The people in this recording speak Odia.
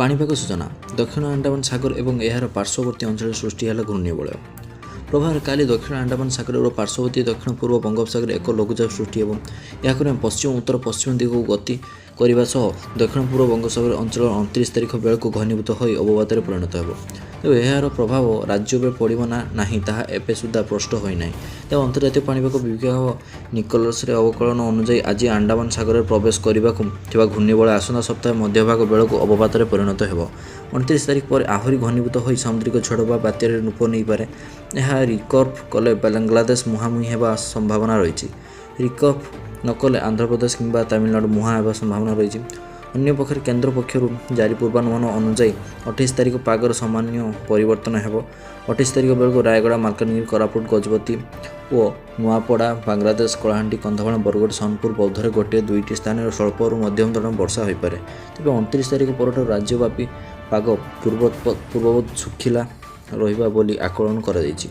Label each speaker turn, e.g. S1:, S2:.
S1: ପାଣିପାଗ ସୂଚନା। ଦକ୍ଷିଣ ଆଣ୍ଡାମାନ ସାଗର ଏବଂ ଏହାର ପାର୍ଶ୍ୱବର୍ତ୍ତୀ ଅଞ୍ଚଳରେ ସୃଷ୍ଟି ହେଲା ଘୂର୍ଣ୍ଣିବଳୟ ପ୍ରଭାବରେ କାଲି ଦକ୍ଷିଣ ଆଣ୍ଡାମାନ ସାଗର ଓ ପାର୍ଶ୍ୱବର୍ତ୍ତୀ ଦକ୍ଷିଣ ପୂର୍ବ ବଙ୍ଗୋପସାଗରରେ ଏକ ଲଘୁଚାପ ସୃଷ୍ଟି ହେବ। ଏହା କ୍ରମେ ପଶ୍ଚିମ ଉତ୍ତର ପଶ୍ଚିମ ଦିଗକୁ ଗତି କରିବା ସହ ଦକ୍ଷିଣ ପୂର୍ବ ବଙ୍ଗୋପସାଗର ଅଞ୍ଚଳ 29 ତାରିଖ ବେଳକୁ ଘନୀଭୂତ ହୋଇ ଅବପାତରେ ପରିଣତ ହେବ। ତେବେ ଏହାର ପ୍ରଭାବ ରାଜ୍ୟ ଉପରେ ପଡ଼ିବ ନା ନାହିଁ, ତାହା ଏବେ ସୁଦ୍ଧା ସ୍ପଷ୍ଟ ହୋଇନାହିଁ। ତେବେ ଅନ୍ତର୍ଜାତୀୟ ପାଣିପାଗ ବିଭାଗ ନିକଲସରେ ଅବକଳନ ଅନୁଯାୟୀ, ଆଜି ଆଣ୍ଡାମାନ ସାଗରରେ ପ୍ରବେଶ କରିବାକୁ ଥିବା ଘୂର୍ଣ୍ଣିବଳୟ ଆସନ୍ତା ସପ୍ତାହ ମଧ୍ୟଭାଗ ବେଳକୁ ଅବପାତରେ ପରିଣତ ହେବ। 29 ତାରିଖ ପରେ ଆହୁରି ଘନୀଭୂତ ହୋଇ ସାମୁଦ୍ରିକ ଝଡ଼ ବା ବାତ୍ୟାରେ ରୂପ ନେଇପାରେ। ଏହା ରିକର୍ଭ କଲେ ବାଂଲାଦେଶ ମୁହାଁମୁହିଁ ହେବା ସମ୍ଭାବନା ରହିଛି। ରିକର୍ଭ ନକଲେ ଆନ୍ଧ୍ରପ୍ରଦେଶ କିମ୍ବା ତାମିଲନାଡ଼ୁ ମୁହାଁ ହେବା ସମ୍ଭାବନା ରହିଛି। ଅନ୍ୟପକ୍ଷରେ କେନ୍ଦ୍ର ପକ୍ଷରୁ ଜାରି ପୂର୍ବାନୁମାନ ଅନୁଯାୟୀ, 28 ତାରିଖ ପାଗର ସାମାନ୍ୟ ପରିବର୍ତ୍ତନ ହେବ। 28 ତାରିଖ ବେଳକୁ ରାୟଗଡ଼ା, ମାଲକାନଗିରି, କୋରାପୁଟ, ଗଜପତି ଓ ନୂଆପଡ଼ା, ବାଂଲାଦେଶ, କଳାହାଣ୍ଡି, କନ୍ଧମାଳ, ବରଗଡ଼, ସୋନପୁର, ବୌଦ୍ଧରେ ଗୋଟିଏ ଦୁଇଟି ସ୍ଥାନରେ ସ୍ୱଳ୍ପରୁ ମଧ୍ୟମ ଧରଣର ବର୍ଷା ହୋଇପାରେ। ତେବେ 29 ତାରିଖ ପରଠାରୁ ରାଜ୍ୟବ୍ୟାପୀ ପାଗ ପୂର୍ବବତ୍ ଶୁଖିଲା ରହିବ ବୋଲି ଆକଳନ କରାଯାଇଛି।